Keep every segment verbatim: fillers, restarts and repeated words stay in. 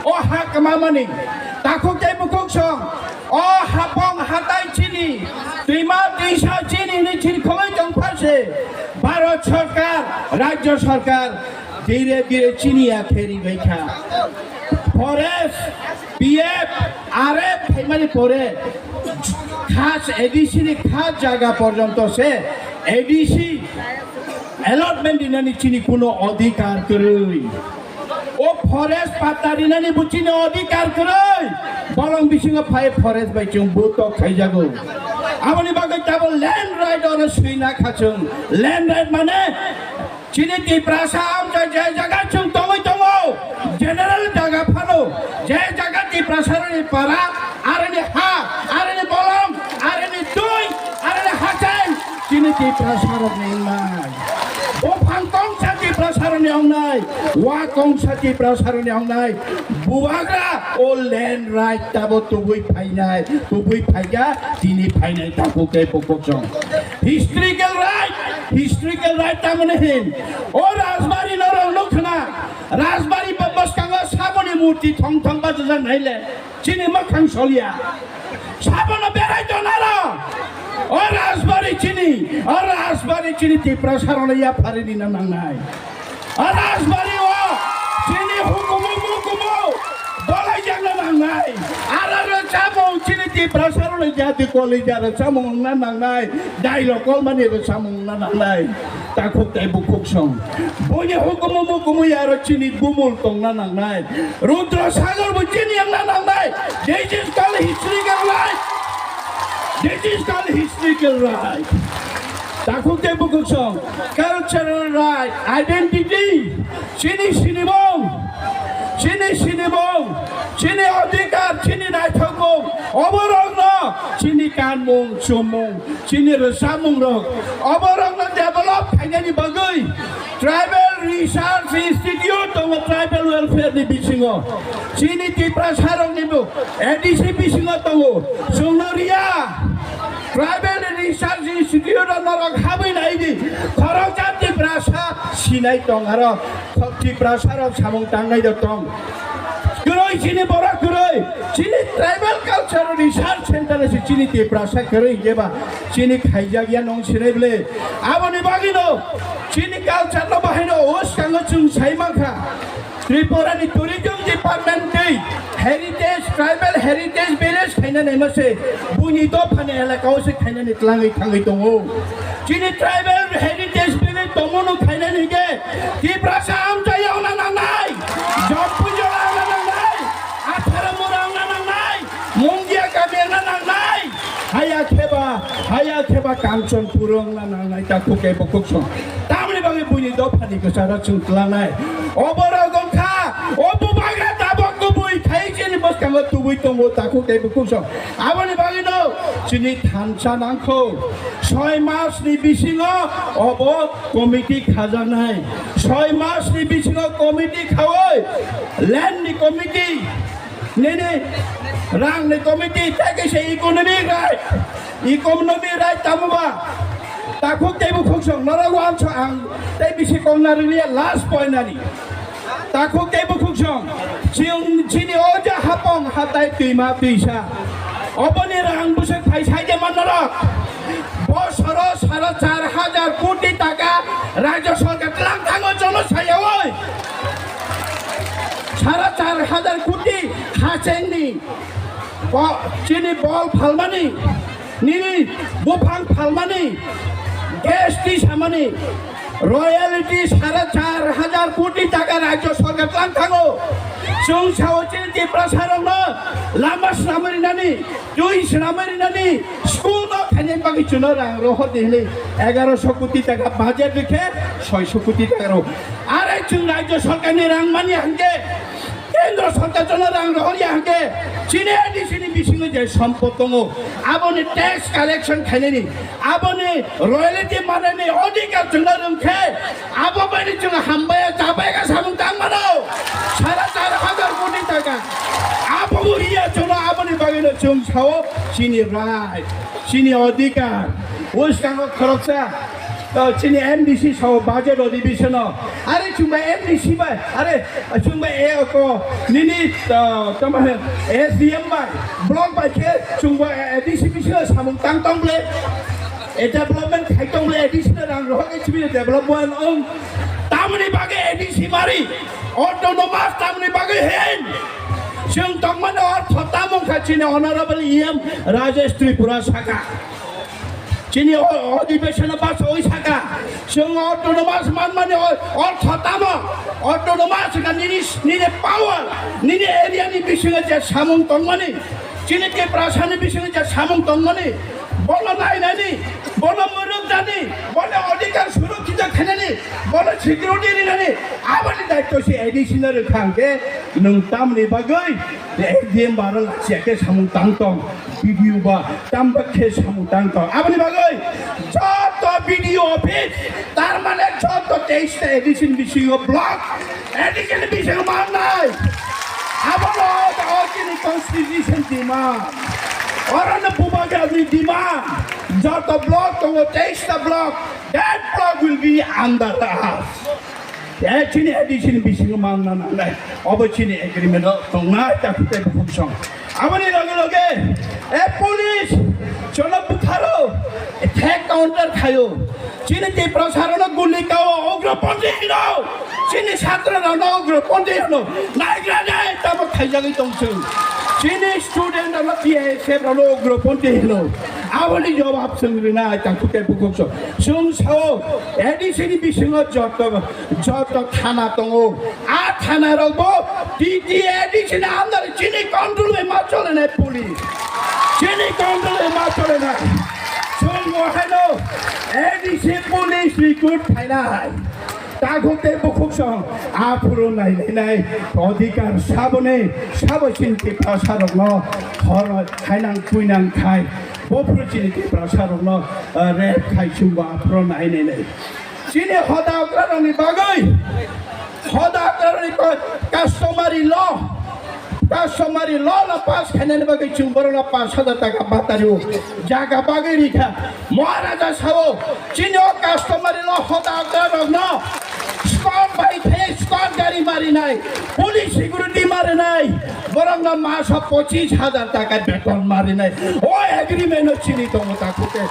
O ha kwmamani takhuk tei bukhuk song, o hapong hatai chini, twima twisa chini hwnwi chini khogwi tongpha se. Bharat Sarkar, Rajya Sarkar dire dire chini ya kheri bai kha. Forest, P F, R F phaimani pore khas A D C ni khas jaga porjonto se A D C allotment dinani chini kuno odhikar kwrwi. O forest patta rinani bo chini odhikar kwrwi. Bolong bisingo phai forest bai chwng butok khaijago. Aboni bagwi tabo land right oro swina kha chwng. Land right mane chini Tiprasa amchai je jaga chwng tongwi tongo, general jaga phano, je jaga Tiprasaroni para, aroni ha, aroni bolong, aroni twi, aroni hachai, chini Tiprasarokni wngnai. Buphang kongsa Tiprasaroni wngnai, wa kongsa Tiprasaroni wngnai. Bubagra o land right tabo tubui phainai, tubui phaiga, tini phainai takhuk tei bukhuk song. Historical right, historical right tamoni hin. O Rajbari norok nukha na, Rajbari bwskango saboni murti thong thong bachajak naile, chini mwkhang solia. Sabono berai tonaro. O Rajbari chini, o Rajbari chini Tiprasarokno yapharini na nangnai. O Rajbari o chini hukumu mukumu bolai jangna nangnai. Ara rwchapmung chini Tiprasarokni jati kolija rwchapmung wngna nangnai. Dailok kolmani rwchapmung wngna nangnai. Takhuk tei bukhuk song. Buini hukumu mukumu yaro chini bumul tongna nangnai. Rudra Sagar bo chini wngna nangnai. This is called historical right. This is called historical right. Takhuk tei bukhuk song. Cultural right, identity. Chini sinimung, chini sinimung, chini odhikar, chini naithokmung, oborokno chini kanmung, chumung, chini rwchapmungrok, oborokno develop khainani bagwi Tribal Research Institute tongo, tribal welfare ni bisingo. Chini Tiprasarokni bo A D C bisingo tongo, chwngno riya. Tribal Research Institute o norok habwi nai di, khoroksa Tiprasa sinai tong aro. Tiprasa rok samung tangnai rok tong. Kwrwi chini borok kwrwi. Chini Tribal Culture Research Center se chini Tiprasa kwrwi hinkhe ba chini khaijak ya nong sinai bwle. Aboni bagwi no chini culture no bahai no o skango chwng sai mankha. Tripura ni Tourism Department tei Heritage, Tribal Heritage Village khaina naima se buini dophani elaka o se khainani tlangwi thangwi tongo. Chini Tribal Heritage Village tongmano khainani hinkhe Tiprasa amchai wngna nangnai, Jampuijala wngna nangnai, Atharamura wngna nangnai, Mungia kami wngna nangnai, haya kheba, haya kheba Kanchanpur wngna nangnai, takhuk tei bukhuk song. Tamoni bagwi buini dophani kwcharo chwng tlangnai. Oborok wngkha, o bubagra tabok kubui khai chini bwskango tubui tongo, takhuk tei bukhuk song. Aboni bagwi no chini thansa nangkho. Soi mas ni bisingo obo committee khajaknai. Soi mas ni bisingo committee khaui land ni committee, nini rang ni committee, tei kaisa economic right. Economic right tamo ba? Takhuk tei bukhuk song norok uansuk ang tei bisi kongna rwliya last point ani. Takhuk tei bukhuk song, chwng chini o je hapong hatai twima twisa. Oboni rang bwswk phai sai de man norok. Bosoro sara char hajar koti taka Rajya Sarkar tlang thango jono sayaoi. Sara char hajar koti hachengni bo-, chini bol phalmani, nini buphang phalmani, gas tisamani, royalty sara char hajar koti taka Rajya Sarkar tlang thango. Chwng sao chini Tiprasa rokno lama swnamwi rinani, twi swnamwi rinani, school no khainani bagwi chwngno rang rohor di hwnwi egaroso koti taka budget rikhe soiso koti taka rw. Are chwng Rajya Sarkar ni rang mani hwnkhe Kendra Sarkar jono rang rohor ya hwnkhe chini A D C ni bisingo je sompot tongo, aboni tax collection khainani, aboni royalty manani odhikar chwngno rwngkhe, abo baini chwng hambai ya chabai ya samung tang mano. Sara char hajar koti taka. Abo bo riya chwngno, aboni bagwino chwng sao chini rai, chini odhikar. Bwskango khoroksa O, chini M D C sao budget o division o. Are chwngba M D C bai, are chwngba e ko nini, o, tamo he S D M bai, block bai khe chwngba A D C bisingo samung tang tong ble. E development khai tong ble, A D C no rang rohor khe chini development ong. Tamoni bagwi A D C mari, autonomous tamoni bagwi hin. Chwng tongmani ortho tamo kha chini honorable E M Rajesh Tripura saka. Chini o-, odhibeshon basawi saka, chwng autonomous manmani o-, ortho tamo, autonomous wngkha nini, nini power, nini area ni bisingo je samung tongmani, chini Tiprasa ni bisingo je samung tongmani, bono nainani, bono mwrwkjani, bono odhikar surokkito khainani, bono security rinani, aboni daityo se A D C no rwkha hwnkhe nwng tamni bagwi S D M baro lachiya khe samung tang tong. B D O ba tamba khe samung tang tong. Aboni bagwi joto B D O office, tar mane joto teis ta A D C ni bisingo block, A D C ni bisingo mannai. Abono o chini constitution demand. Orono bubagrani demand. Joto block tongo, teis ta block. That block will be under us. E chini A D C ni bisingo mangna nangnai. Obo chini agreement o tongnai, takhuk tei bukhuk song. Aboni loge loge, e police, jono butharo, attack counter khayo. Chini Tiprasa rokno guli kao, ugroponthi hino. Chini chhatra rokno ugroponthi hino. Naigra nai, tamo khaijagwi tong chwng. Chini student rokno T S F rokno ugroponthi hino. Aboni jawab chwng rinai, takhuk tei bukhuk song. Chwng sao, A D C ni bisingo joto Joto thana tongo, a thana rokbo T T A D C ni under chini control bai ma cholenai police. Chini control bai ma cholenai. Chwng bo haino A D C police recruit khainai. Takhuk tei bukhuk song aphuru nailainai odhikar saboni sabo chini Tiprasa rokno horo khainang puinang khai. Bophuru chini Tiprasa rokno, eh, rape khai chwngbo aphuru nainainai. Chini hoda okrarokni bagwi, hoda okrarokni ko-, customary law, customary law no pass khainani bagwi chwng borokno panch hajar taka batario jaga bagwi rikha. Maharaja sao, chini o customary law hoda okrarokno stop bai khe stop gari marinai, police security marinai, borokno maso pochis hajar taka beton marinai. O agreement no chini tongo takhuk tei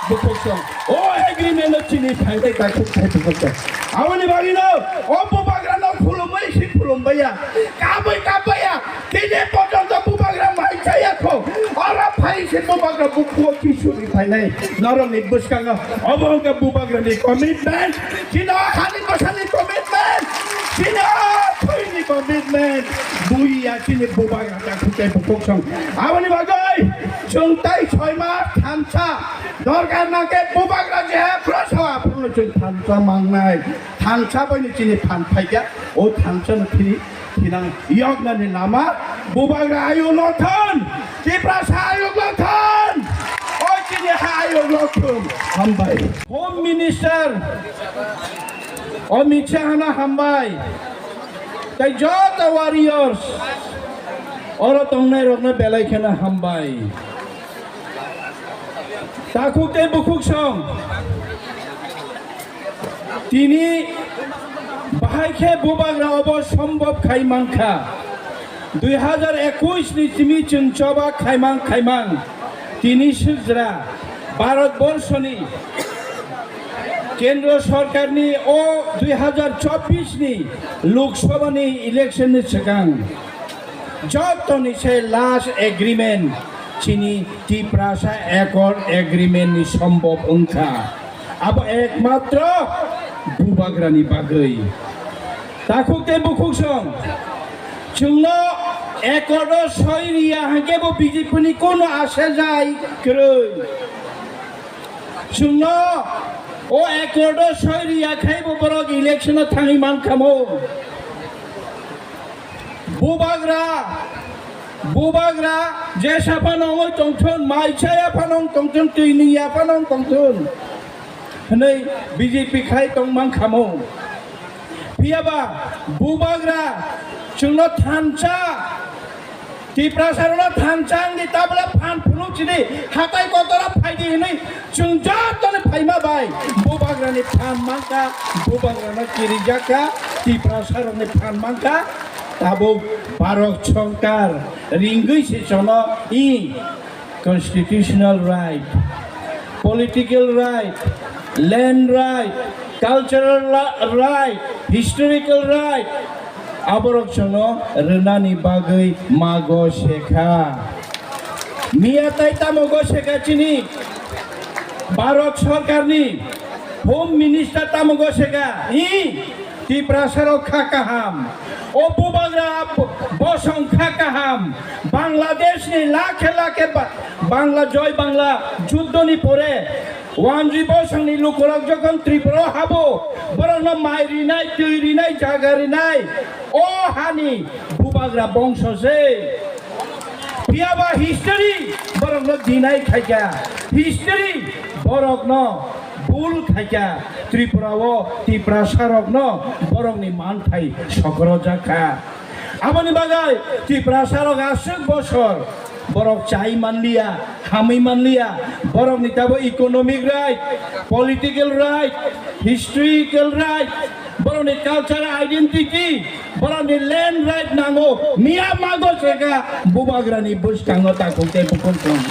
bukhuk song. O agreement no chini phainai takhuk tei bukhuk song. Aboni bagwi no o bubagra no khulumwi si khulumbaiya. Kabwi kabbaiya. Tini porjonto bubagra mai chaya kho. Oro phai se bubagra bukhuo kisuri phainai. Norokni bwskango obo wngkha bubagrani commitment. Chini o hani bwsani commitment. Chini o thwini commitment. Buiya chini bubagra takhuk tei bukhuk song. Aboni bagwi chwng tai soi mas thansa dorkar nangkhe bubagra je phro sawa phrono chwng thansa mangnai. Thansa bai ni chini phan phaikha. O thansa no phiri thinang yoknani lama bubagra ayuk lothon, Tiprasa ayuk lothon, o chini ha ayuk lothon. Hambai. Home Minister Amit Shah no hambai. Tai joto warriors oro tongnai rokno belai kheno hambai. Takhuk tei bukhuk song. Tini bahai khe bubagra obo sombhob khai mankha. Dui hajar ekush ni simi chwng choba khaimang khaimang. Tini sijra Bharat Borshoni Kendra Sorkarni o dui hajar chobbish ni Lok Sabha ni election ni swkang jotoni se last agreement chini Tiprasa Accord Agreement ni sombhob wngkha. Abo ekmatro bubagrani bagwi. Takhuk tei bukhuk song. Chwngno accord o soi riya hwnkhe bo B J P ni kono asha jai kwrwi. Chwngno o accord o soi riya khai bo borok election o thangwi mankha mo. Bubagra, bubagra jesa phano wngwi tongthun, mai chaya phano wng tongthun, twi nungya phano wng tongthun hwnwi B J P khai tong mankha mo. Phiyaba bubagra chwngno thansa Tiprasarokno thansa wngdi, tabole phan phunuk sidi, hatai kotora phaidi hinwi chwng jotoni phaima bai bubagrani phan mankha, bubagrano kirijakha, Tiprasarokni phan mankha. Tabuk Bharat Sarkar ringwi se chono i constitutional right, political right, land right, cultural la-, right, historical right, aborok chwngno rwnani bagwi mago sekha. Miya tai tamo go sekha chini Bharat Sarkarni Home Minister tamo go sekha, i Tiprasarok kha kaham. O bubagra bosong kha kaham. Bangladeshni lakhe lakhe ba-, Bangla, Joy Bangla juddhoni pore wanjwi bosongni lukurok jokhon Tripura habo, borokno mai rinai, twi rinai, jaga rinai, o hani bubagra bongso se. Phiyaba history borokno deny khaikha, history borokno bul khaikha, Tripura o Tiprasarokno borokni manthai sokrojakha. Aboni bagwi Tiprasarok aswk bosor borok chai manliya, hamwi manliya, borokni tabo economic right, political right, historical right, borokni cultural identity, borokni land right nango, miya mago chwngkha bubagrani bwskango takhuk tei bukhuk chwng.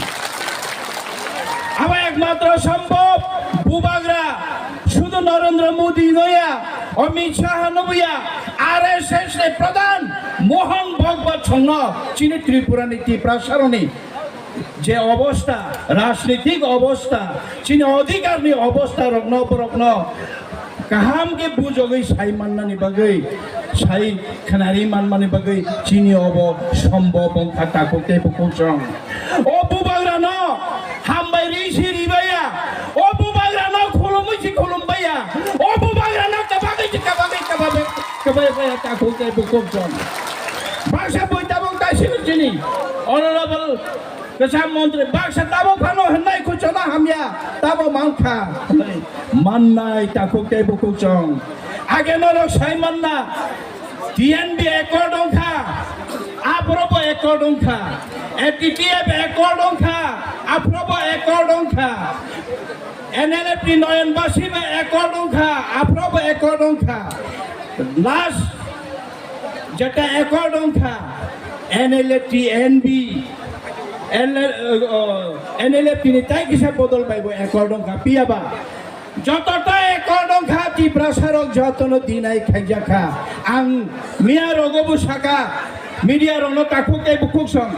Abo ekmatro sombhob bubagra, sudu Narendra Modi noya, Amit Shah noya, R S S ni pradhan Mohan Bhagwat songno chini Tripura ni Tiprasarokni je obostha, rajnitik obostha, chini odhikarni obostha rokno, borokno kaham khe bujogwi sai mannani bagwi, sai khnari manmani bagwi chini obo sombhob wngkha takhuk tei bukhuk chwng. O bubagrano hambai ri si ribaya, o bubagrano khulumwi si khulumbaya, o bubagrano kabagwi si kabagwi kabagwi kabagwi baya takhuk tei bukhuk chwng. Baksa bui tabuk taisini chini Honorable Kwcham montri baksa tabuk phano hwnwi khuchona hamya tabo mankha. Mannai takhuk tei bukhuk chwng. Age norok sai manna T N B accord wngkha, aphrobo accord wngkha, A T T F accord wngkha, aphrobo accord wngkha, N L F T Noyon Basi bai accord wngkha, aphrobo accord wngkha. Last jeta accord wngkha, N L F T, N B, N L, uh, N L F T ni tai kisa bodol bai bo accord wngkha, piyaba. Joto ta accord wngkha, Tiprasarok jotono deny khaijakha. Ang miya rogo bo saka, media rokno takhuk tei bukhuk song.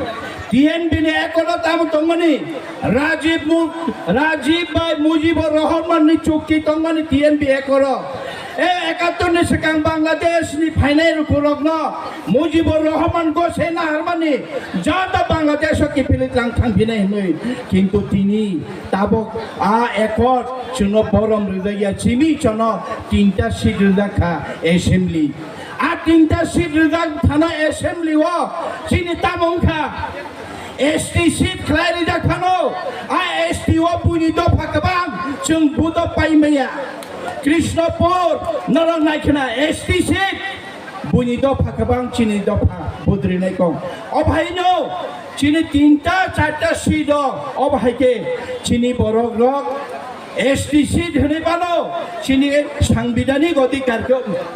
T N B ni accord o tamo tongmani, Rajiv Mu-, Rajiv bai Mujibur Rahman ni chukti tongmani T N B accord o. E ekattor ni swkang Bangladesh ni phainai lukurokno Mujibur Rahman gose naharmani jata Bangladesh o kiphilwi tlang thangphinai hinwi. Kintu tini tabuk a accord chwngno borom rwjakya, chini chono tinta seat rwjak kha assembly. A tinta seat rwjak thana assembly o chini tamo wngkha? S T seat khlai rijak phano, a S T o buini dopha kwbang chwng budo pai maya. Krishnapur norok naikhwna S T seat buini dopha kwbang chini dopha budrinai kong. Obhaino chini tinta charta seat o obhai khe chini borok rok S T seat hwnwi bano chini sangbidanik odhikar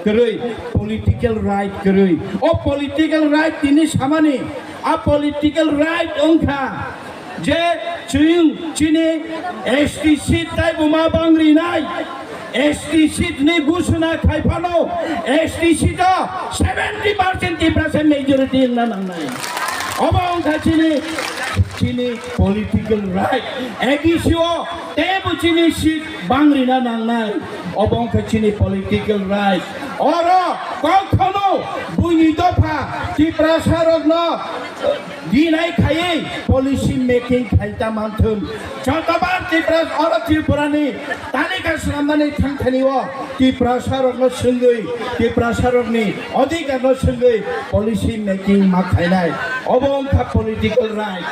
kwrwi, political right kwrwi. O political right tini samani, a political right wngkha je chwng chini S T seat tai buma bangrinai, S T seat ni gusuna khai phano S T seat o seventy percent Tiprasa majority wngna nangnai. Obo wngkha chini, chini political right. A D C o teibo chini seat bangrina nangnai. Obo wngkha chini political right. Oro kokhono buini dopha Tiprasa rokno deny khaiwi policy making khai ta manthun. Jotobar Tipra, oro Tripura ni talika swnamnani thangthani o Tiprasa rokno swngwi, Tiprasa rokni odhikar no swngwi policy making ma khainai. Obo wngkha political right.